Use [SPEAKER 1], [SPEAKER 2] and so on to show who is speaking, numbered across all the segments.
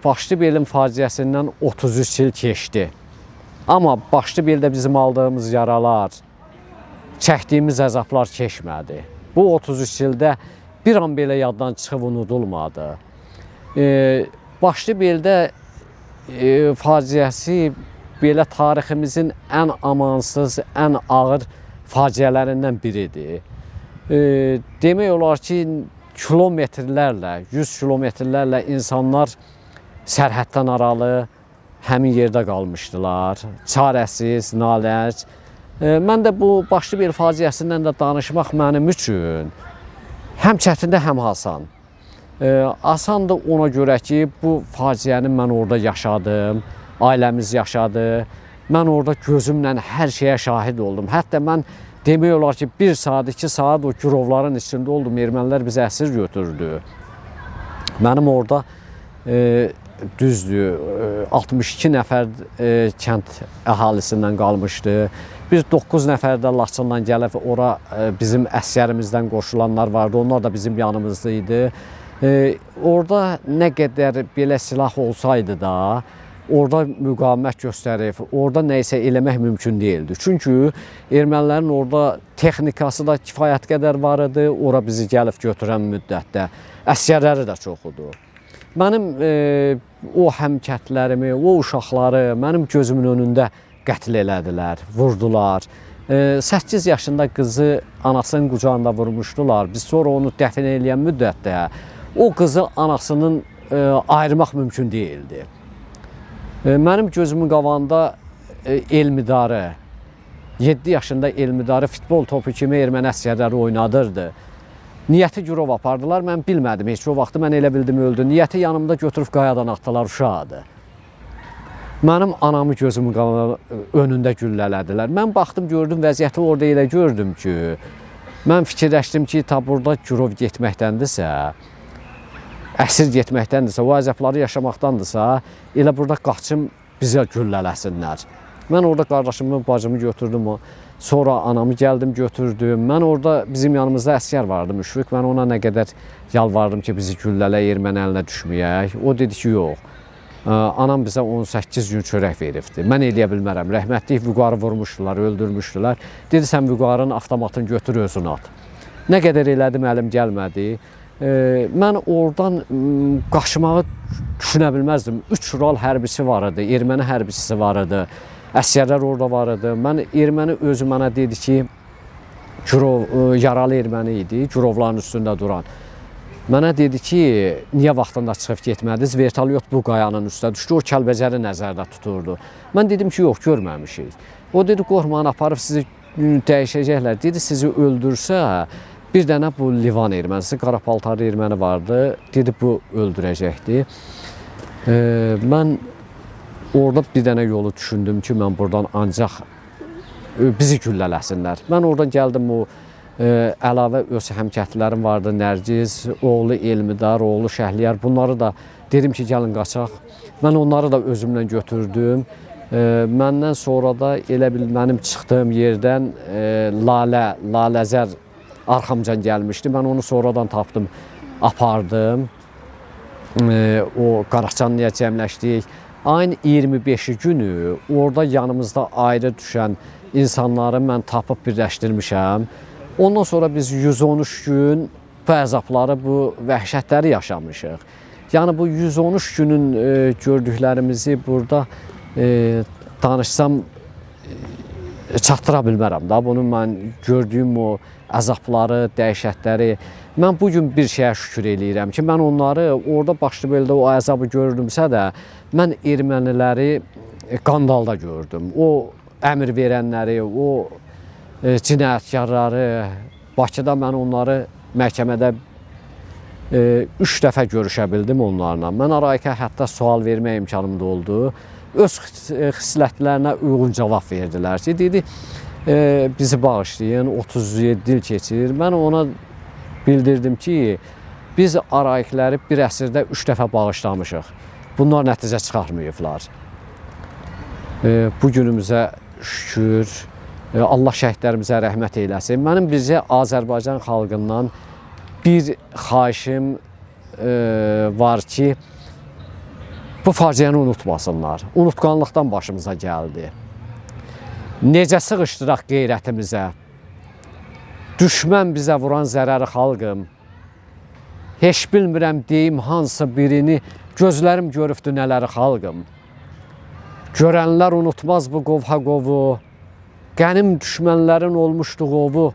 [SPEAKER 1] Başlıbelin faciəsindən 33 il keçdi. Amma Başlıbeldə bizim aldığımız yaralar, çəkdiyimiz əzablar keçmədi. Bu 33 ildə bir an belə yaddan çıxıb unudulmadı. Başlıbeldə faciəsi belə tariximizin ən amansız, ən ağır faciələrindən biridir. Demək olar ki, kilometrlərlə, 100 kilometrlərlə insanlar sərhəddən aralı həmin yerdə qalmışdılar. Çarəsiz, naləc. Mən də bu Başlıbel faciəsindən də danışmaq mənim üçün həm çətindir, həm asan. Asandır ona görə ki, bu faciəni mən orada yaşadım, ailəmiz yaşadı. Mən orada gözümlə hər şeyə şahid oldum. Hətta mən demək olar ki, 1 saat, 2 saat o girovların içində oldum. Ermənilər bizi əsir götürdü. Mənim orada düzdür, 62 nəfər kənd əhalisindən qalmışdı. Bir 9 nəfər də Laçından gəlib ora bizim əsgərimizdən qoşulanlar vardı. Onlar da bizim yanımızda idi. Orada nə qədər belə silah olsaydı da, orada müqavimət göstərib, orada nə isə eləmək mümkün deyildi. Çünki ermənilərin orada texnikası da kifayət qədər var idi, ora bizi gəlib götürən müddətdə. Əsgərləri də çox idi. Mənim o həmkətlərimi, o uşaqları mənim gözümün önündə qətl elədilər, vurdular. 8 yaşında qızı anasının qucağında vurmuşdular. Biz sonra onu dəfn eləyən müddətdə o qızı anasının ayırmaq mümkün deyildi. Mənim gözümün qabağında Elmidarı, 7 yaşında Elmidarı futbol topu kimi erməni əsgərləri oynadırdı. Niyyəti girov apardılar, mən bilmədim heç o vaxtı, mən elə bildim öldü. Niyyəti yanımda götürüb qayadan atdılar, uşaqdı. Mənim anamı gözümün önündə güllələdilər. Mən baxdım, gördüm, vəziyyəti orada elə gördüm ki, mən fikirləşdim ki, ta burada girov getməkdəndirsə, əsir getməkdəndirsə, o əzabları yaşamaqdandırsa, elə burada qaçım bizə güllələsinlər. Mən orada qardaşımı, bacımı götürdüm, sonra anamı gəldim götürdüm. Mən orada bizim yanımızda əsgər vardı, Müşfiq. Mən ona nə qədər yalvardım ki, bizi güllələ, erməni əlinə düşməyək. O dedi ki, yox. Anam bizə 18 gün çörək veribdi. Mən eləyə bilmərəm. Rəhmətlik Vüqarı vurmuşdular, öldürmüşdülər. Dedi, sən Vüqarın avtomatını götür, özün at. Nə qədər elədim, əlim gəlmədi. Mən oradan qaçmağı düşünə bilməzdim. 3 Ural hərbisi var idi, erməni hərbçisi var idi. Əsgərlər orada var idi. Mən erməni özü mənə dedi ki, girov, yaralı erməni idi, girovların üstündə duran. Mənə dedi ki, niyə vaxtında çıxıb getmədiniz? Vertolyot bu qayanın üstə düşdü, o Kəlbəcəri nəzərdə tuturdu. Mən dedim ki, yox, görməmişik. O dedi, qorxmayın, aparıb sizi dəyişəcəklər. Dedi, sizi öldürsə, bir dənə bu Livan ermənisi, qara paltarlı erməni vardı. Dedi, bu öldürəcəkdi. Mən orada bir dənə yolu düşündüm ki, mən buradan ancaq bizi güllələsinlər. Mən oradan gəldim o əlavə öz həmkətlilərim vardı, Nərgiz, oğlu Elmidar, oğlu Şəhliyar. Bunları da dedim ki, gəlin qaçaq. Mən onları da özümlə götürdüm. Məndən sonra da elə bil mənim çıxdığım yerdən Laləzər arxamcan gəlmişdi. Mən onu sonradan tapdım, apardım. O Qaraçanlıya cəmləşdik. Ayın 25-i günü orada yanımızda ayrı düşən insanları mən tapıb birləşdirmişəm. Ondan sonra biz 113 gün bu əzabları, bu vəhşətləri yaşamışıq. Yəni bu 113 günün gördüklərimizi burada danışsam çatdıra bilmərəm da. Bunu mən gördüyüm o əzabları, dəhşətləri. Mən bu gün bir şeyə şükür eləyirəm ki, mən onları orada Başlıbeldə o əzabı gördümsə də, mən erməniləri qandalda gördüm. O əmr verənləri, o cinayətkarları, Bakıda mən onları məhkəmədə 3 dəfə görüşə bildim onlarla. Mən Arayika hətta sual vermə imkanım da oldu. Öz xislətlərinə uyğun cavab verdilər ki, dedi, bizi bağışlayın, 37 il keçir. Mən ona bildirdim ki, biz Arayikləri bir əsrdə 3 dəfə bağışlamışıq. Bunlar nəticə çıxartmayıblar. Bu günümüzə şükür, Allah şəhidlərimizə rəhmət eyləsin. Mənim bircə Azərbaycan xalqından bir xahişim var ki, Bu faciəni unutmasınlar. Unutqanlıqdan başımıza gəldi. Necə sığışdıraq qeyrətimizə? Düşmən bizə vuran zərəri xalqım. Heç bilmirəm deyim hansı birini, gözlərim görübdü nələri xalqım. Görənlər unutmaz bu qovha qovu, qənim düşmənlərin olmuşdu qovu.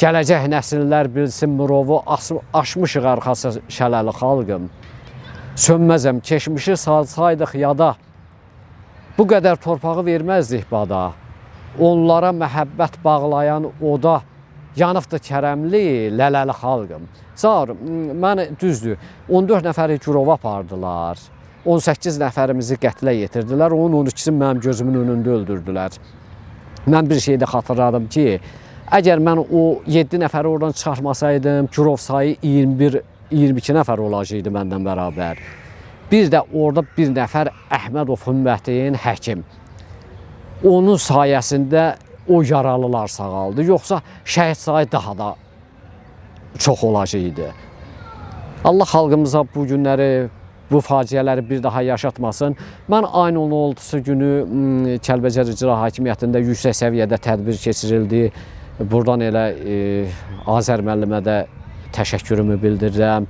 [SPEAKER 1] Gələcək nəsillər bilsin murovu, aşmışıq arxası şələli xalqım. Sönməzəm, keçmişi salsaydıq yada, bu qədər torpağı verməzdik bada. Onlara məhəbbət bağlayan oda, yanıbdı kərəmli, lələli xalqım. Zaur, mən düzdür, 14 nəfəri girova apardılar. 18 nəfərimizi qətlə yetirdilər. Onun 12-sini mənim gözümün önündə öldürdülər. Mən bir şey də xatırladım ki, əgər mən o 7 nəfəri oradan çıxartmasaydım, girov sayı 21 22 nəfər olacaqdı məndən bərabər. Bir də orada bir nəfər Əhmədov Hümmətin həkim. Onun sayəsində o yaralılar sağaldı. Yoxsa şəhid sayı daha da çox olacaqdı. Allah xalqımıza bu günləri, bu faciələri bir daha yaşatmasın. Mən ayın 16-sı günü Kəlbəcər İcra Hakimiyyətində yüksək səviyyədə tədbir keçirildi. Buradan elə Azər müəllimə də təşəkkürümü bildirirəm.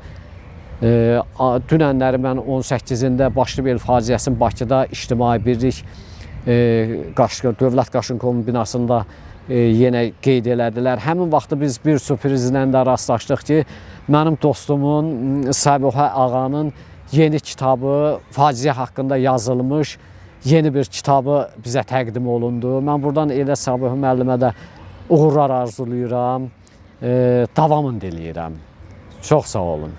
[SPEAKER 1] Dünənləri mən 18-də Başlıbel faciəsinin Bakıda İctimai Birlik Dövlət Qaşınkomun binasında yenə qeyd elədilər. Həmin vaxtı biz bir sürprizlə də rastlaşdıq ki, mənim dostumun Səbuhə ağanın yeni kitabı faciə haqqında yazılmış yeni bir kitabı bizə təqdim olundu. Mən buradan elə Səbuhə müəllimə də uğurlar arzulayıram, davamını diləyirəm. Çox sağ olun.